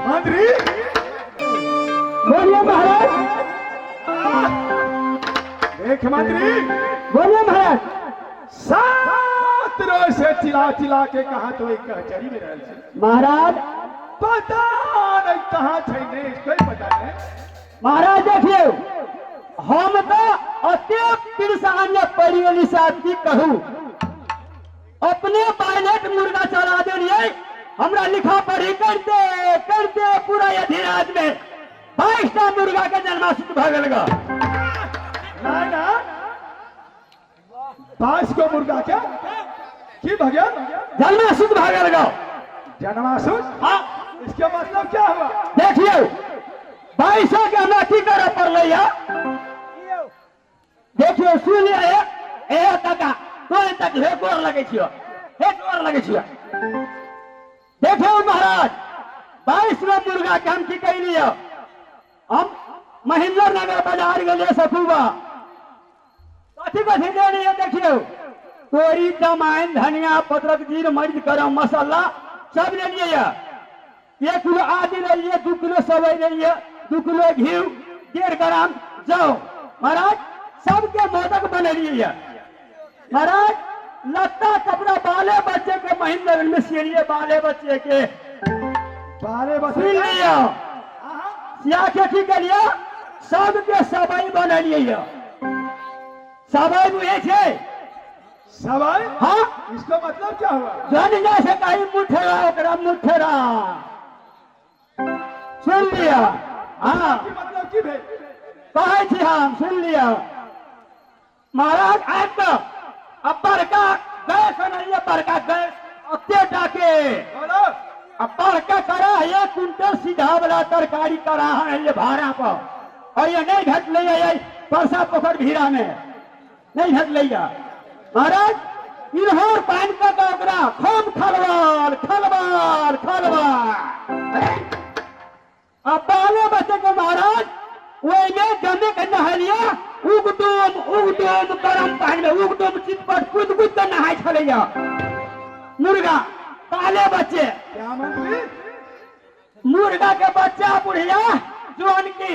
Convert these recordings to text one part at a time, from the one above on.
मंत्री। बोलिए महाराज। देख मंत्री। बोलिए महाराज। 7 रोज से चिल्ला चिल्ला के कहा तो एक कचहरी में रहल छी। महाराज। पता नहीं कहाँ छै, नहीं कोई पता नहीं। महाराज देखियो, हम तो अते परेशान में पड़ी गेली से की कहू। अपने पायलट मुर्गा चला देलिए, हमरा लिखा पढ़ी करते करते पूरा अधिराज में 22 टा मुर्गा के जन्माष्टमी भऽ गेल ग। ना ना, 22 गो मुर्गा के की भऽ गेल? जन्माष्टमी भऽ गेल ग। जन्मासुर? हाँ। इसके मतलब क्या हुआ? देखियो, 22 के हमरा की करऽ पड़लै या। देखियो, सुन लिअ। ए ए काका, तो तक हे गोर लगै छियो, हे गोर लगै छियो। देखियो महाराज, 22 गो मुर्गा के हम की कैलियो, हम महेंद्र नगर बाजार गेलियै सखुबा। कथी कथी लेलियै देखियो, तोरी, जमाइन, धनिया, पत्रक, जीर, मरीच, गरम मसाला सब लेलियै। 1 किलो आदि लेलियै, 2 किलो सवई लेलियै, 2 किलो घी, 1.5 ग्राम जौ। महाराज, सबके मोदक बनेलियै। महाराज, लत्ता कपड़ा बाले बच्चे के महेंद्र में सियलिए, बाले बच्चे के। बाले बच्चे? सुन लियो, सिया के की केलिए, सबके सवई बनेलियै। सवई बुझे छै? सवाई? हाँ। इसका मतलब क्या हुआ? जन जा से कहीं मुठेरा, ओकरा मुठेरा। सुन लिया? हाँ। की मतलब की भेल? कहै छी हम, सुन लिया महाराज। आबि कऽ आ बड़का गैस अनलियै, बड़का गैस ओते टाके। बोलो। आ बड़का करा 1 क्विंटल सीधा वाला तरकारी करा अनलियै भाड़ा पर, और ये नहीं भेटलै। ये परसा पोखर भीड़ा में नहीं भेटलै महाराज। इन्होर पानि कऽ कऽ ओकरा खूब खलबाल खलबाल खलबाल। आ बाले बच्चे के महाराज ओहिमे जमे के नहेलिया, उगडूम उगडूम गरम पानि में उगडूम चितपट कूद कूद के नहाय छलैया मुर्गा बाले बच्चे। क्या मंत्री? मुर्गा के बच्चा बुढ़िया जोन की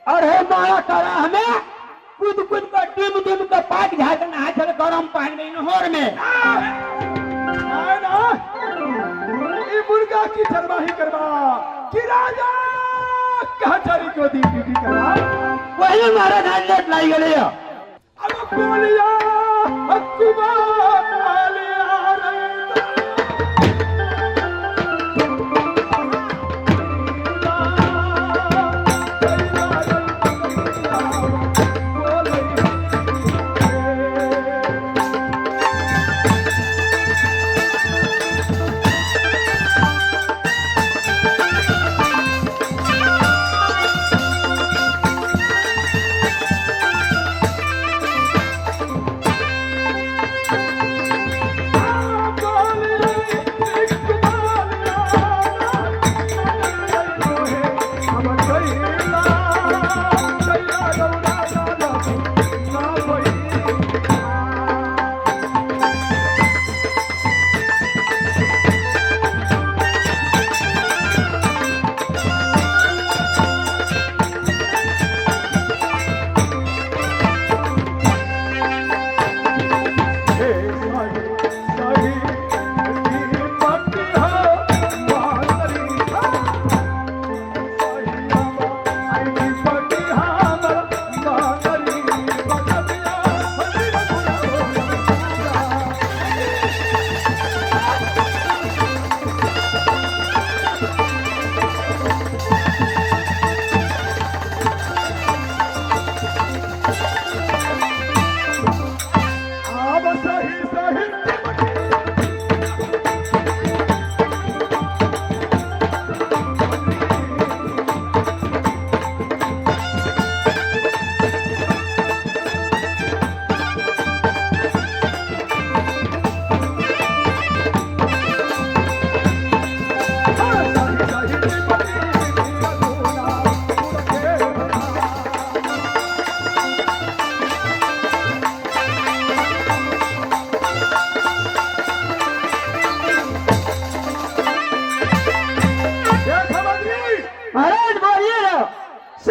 अरे मारा करा हमें कूद कूद के डूब डूब के पाक झाड़ के नहाय छल गरम पानि में इन्होर में। ना ना, ई मुर्गा की चरवाही करवा कि राजा कचहरी को दी ड्यूटी करवा? वही महाराज आज लेट लागि गेलै। अब बोलिया अकुबा बोलिया रे।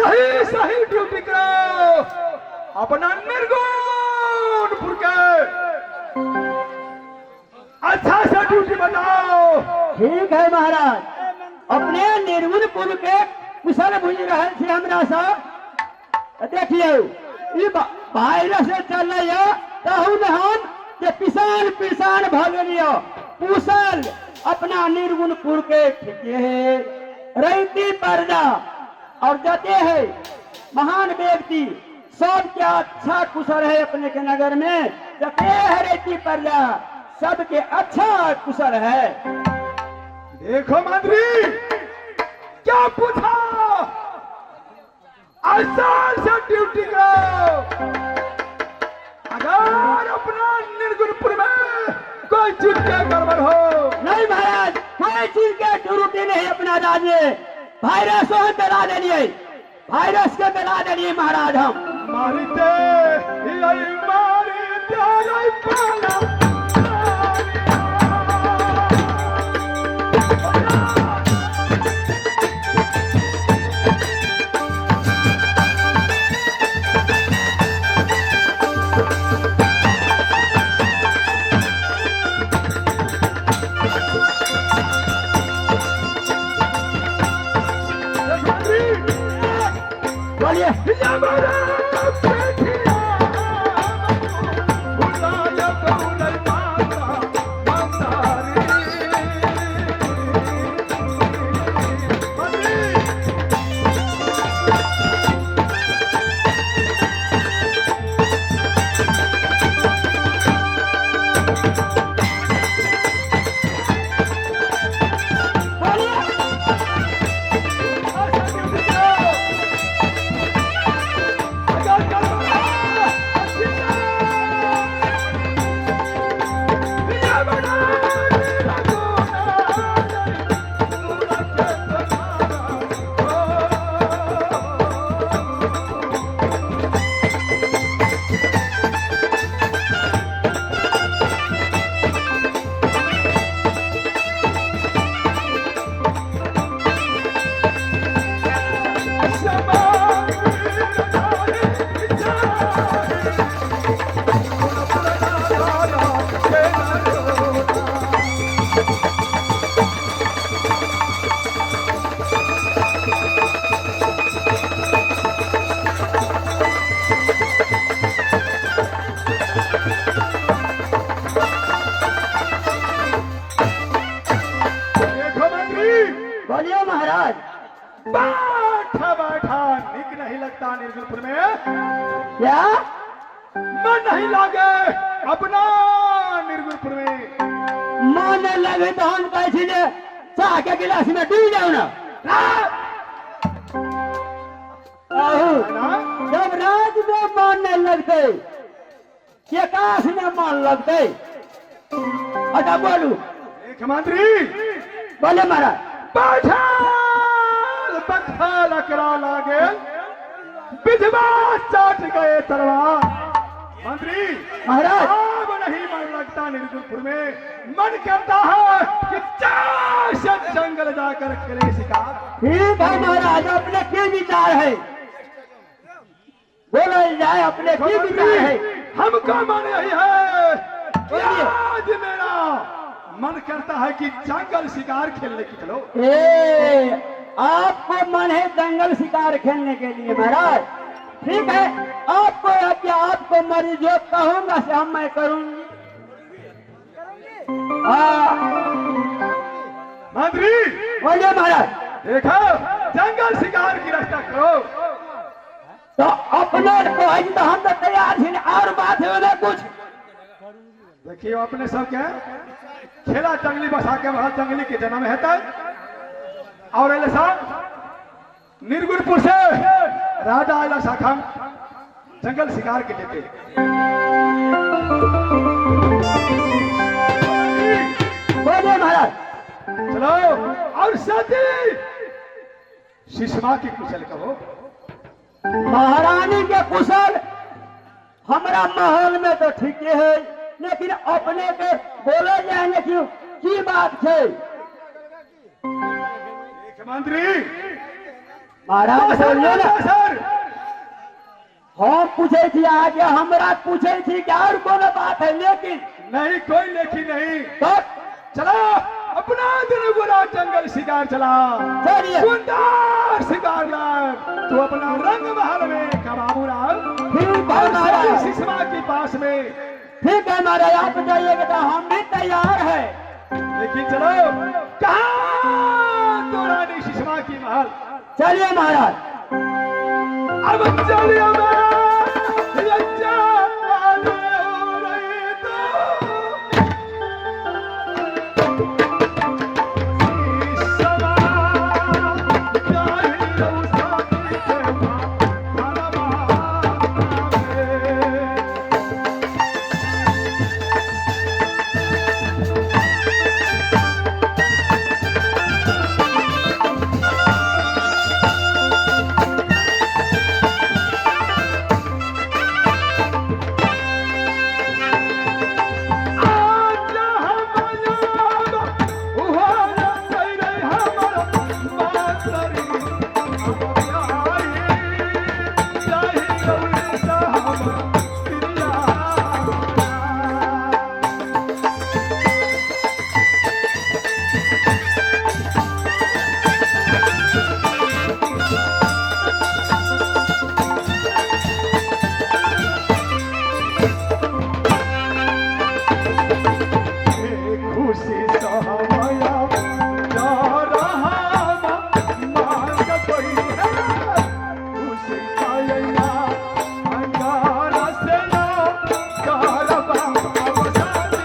सही सही ड्यूटी करो अपना निर्गुणपुर के अच्छा से ड्यूटी बताओ। ठीक है महाराज, अपने निर्गुणपुर के कुशल बुझ रहल छी हमरा सब। देखियौ ई वायरस चलैया तहु ने हम जे पिसान पिसान भऽ गेलियो कुशल अपना निर्गुणपुर के। ठीके है, रैती पर्दा और जते है महान व्यक्ति सबके अच्छा कुशल है अपने के नगर में। जते है रैती पर्दा सबके अच्छा कुशल है। देखो मंत्री क्या पूछा, आसान से ड्यूटी करो। अगर अपना निर्गुणपुर में कोई चीज के गड़बड़ हो। नहीं महाराज, कोई चीज के त्रुटि नहीं अपना राज्य में। वायरस हो डरा देलिए, वायरस के डरा देलिए महाराज हम। मारते यही मारते यही पाला। बोलिए। बोलिए। देखो मंत्री। बोलिए महाराज। बैठा बैठा निक नहीं लगता निर्गुणपुर में। क्या? मन नहीं लागे अपना निर्गुणपुर में। मन लगे तो हम कहै छी जे चाह के गिलास में डूबि जाउ ना। कहू। ना? जब राज में मन नहीं लगतै कि आकाश में मन लगतै? अच्छा बोलू। देख मंत्री। बोले महाराज। बैठा बखा लकड़ा लागे विधवा चाट गए तरवा। मंत्री। महाराज। अब नहीं मन लगता निर्गुणपुर में, मन करता है कि चार से जंगल जाकर खेले शिकार। ठीक है महाराज, अपने की विचार है, बोलल जाए, अपने की विचार है? हमका मन यही है कि बोलिए। आज मेरा मन करता है कि जंगल शिकार खेलने की चलो। ए, आपको मन है जंगल शिकार खेलने के लिए महाराज? ठीक है, आपको आज्ञा, आपको मर्जी, जो कहूंगा से हम मैं करूंगी। हाँ। मंत्री। बोलिए महाराज। देखो जंगल शिकार की रास्ता करो। तो अपने कहै छी तो हम तो तैयार छी, और बात है ओने कुछ? देखियो अपने सब के खेला जंगली बसा के वहां जंगली के जन्म हेतै और अले साहब निर्गुणपुर से राजा आयला शाखा जंगल शिकार के लेते। बोलिए महाराज। चलो और साथी शिशमा की कुशल कहो। महारानी के कुशल हमरा महल में तो ठीके है, लेकिन अपने के बोले जाए कि की बात छै? मंत्री। महाराज दोसर बोलियो ने। दोसर। हम पूछे छी अहाँके, हमरा पूछे छी कि और कोनो बात है? लेकिन नहीं, कोई लेखी नहीं। तो चला अपना दोनों गोरा जंगल शिकार चला। चलिए। सुंदर शिकार लाए तू अपना रंग महल में कबाबू राम ठीक है और महाराज। सिसमा के पास में। ठीक है महाराज, आप जाइएगा तो हम भी तैयार है। लेकिन चलो, कहा तो रानी सिसमा की महल। चलिए महाराज। अब चलिए मैं ये चल रही तो सिसमा जाहि रउसाती के घरमा में। खुशी सहमया जा रहा मांग कोई है खुशी पाया अंगारा से ना करबा अवसानी।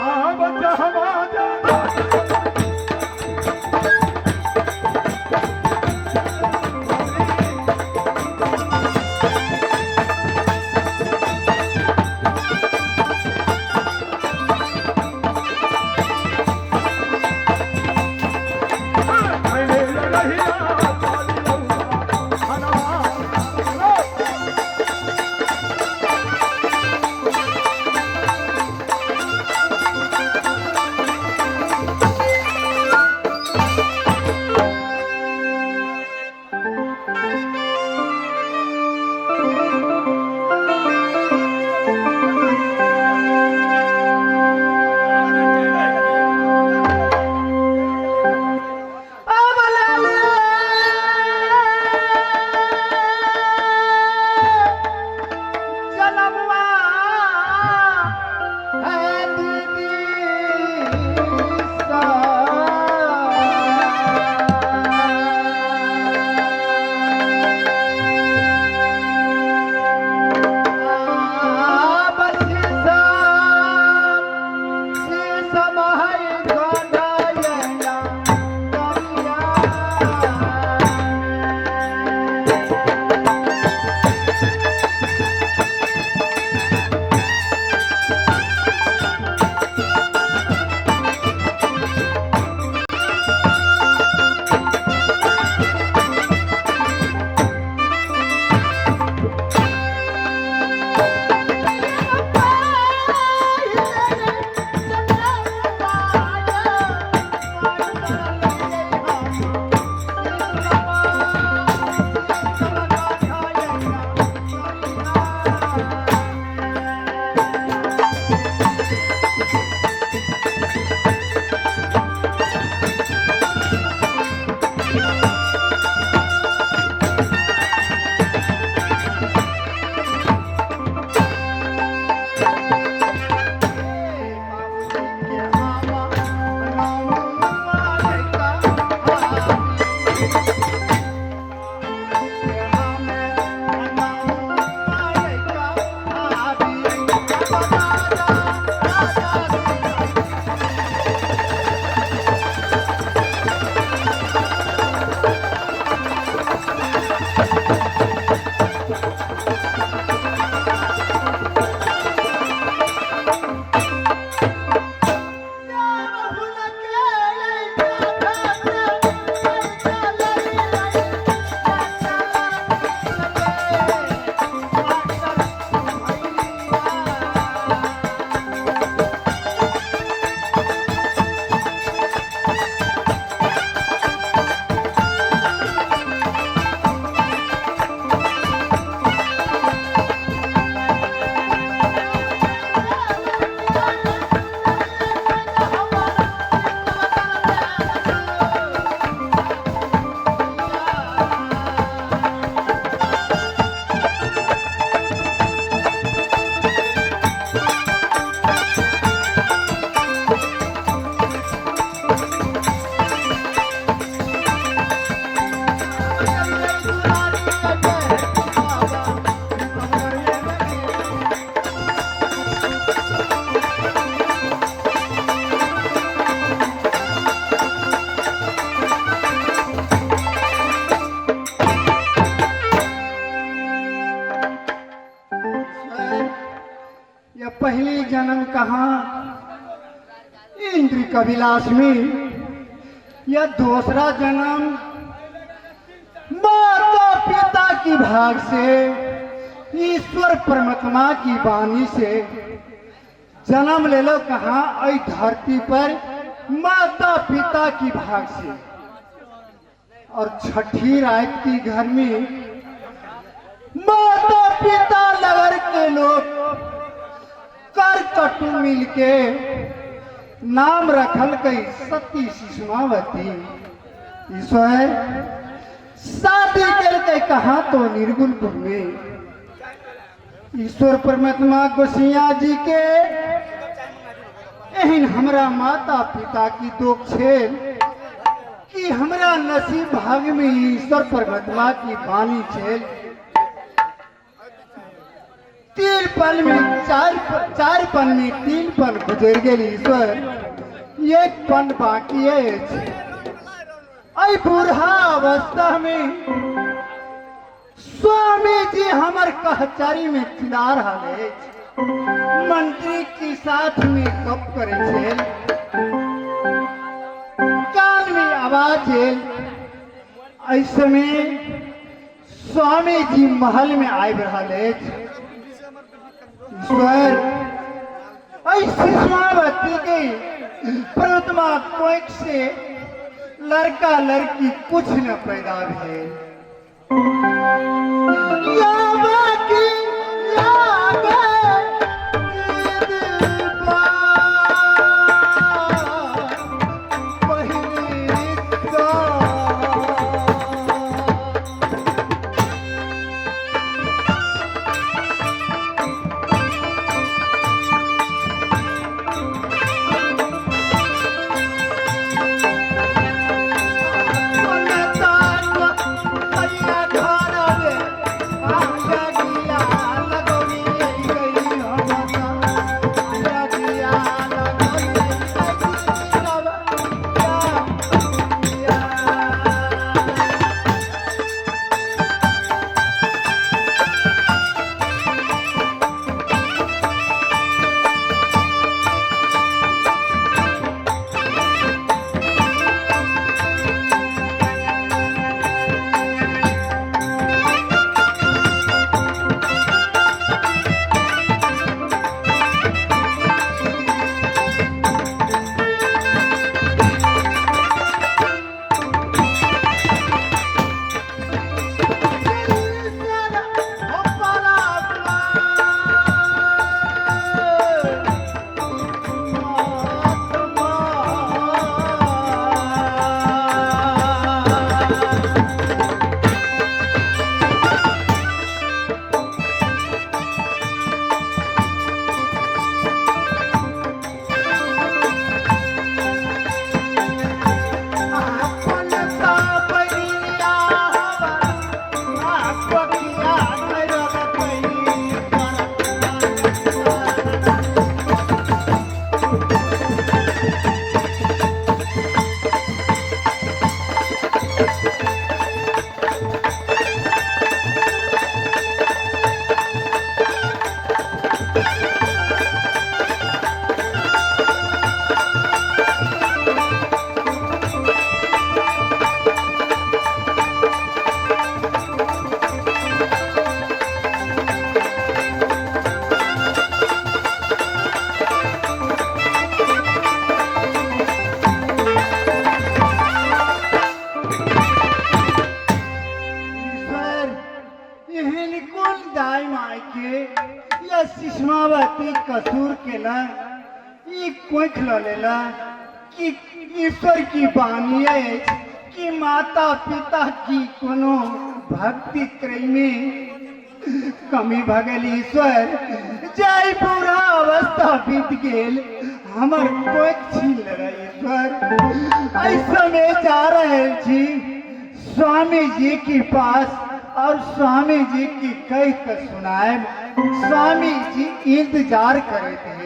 आब जहवा जा। जन्म कहाँ इंद्र कविलास में या दूसरा जन्म माता पिता की भाग से ईश्वर परमात्मा की वाणी से जन्म ले लो कहाँ ऐ धरती पर माता पिता की भाग से। और छठी रात की घर में माता पिता लगर के लोग कर कटु मिलके नाम रखल गई सती सुषमावती। ईश्वर शादी करके कहा तो निर्गुणपुर में ईश्वर परमात्मा गोसिया जी के एहन हमरा माता पिता की दुख छे कि हमरा नसीब भाग में ईश्वर परमात्मा की वाणी छे। तीन पल में चार चार पल में तीन पल गुजर गेल ईश्वर, एक पल बाकी अछि। एहि बूढ़ा अवस्था में स्वामी जी हमर कहचारी में चिल्ला रहल अछि, मंत्री के साथ में गप करे छे, कान में आवाज आयल। ऐसे में स्वामी जी महल में आबि रहल अछि। ईश्वर एहि सुषमावती के परमात्मा कोख से लड़का लड़की कुछ न पैदा भेल। या बाकी या एहन कोन दाय माय के या सुषमावती कसूर केला, ई कोख ल लेला कि ईश्वर की वाणी अछि कि माता पिता की कोनो भक्ति क्रय कमी भऽ गेल। ईश्वर जाहि बुढ़ा अवस्था बीत गेल हमर कोख छीन लेला। ईश्वर एहि समय जा रहल छी स्वामी जी के पास और स्वामी जी की कह के सुनाएब। स्वामी जी इंतजार करते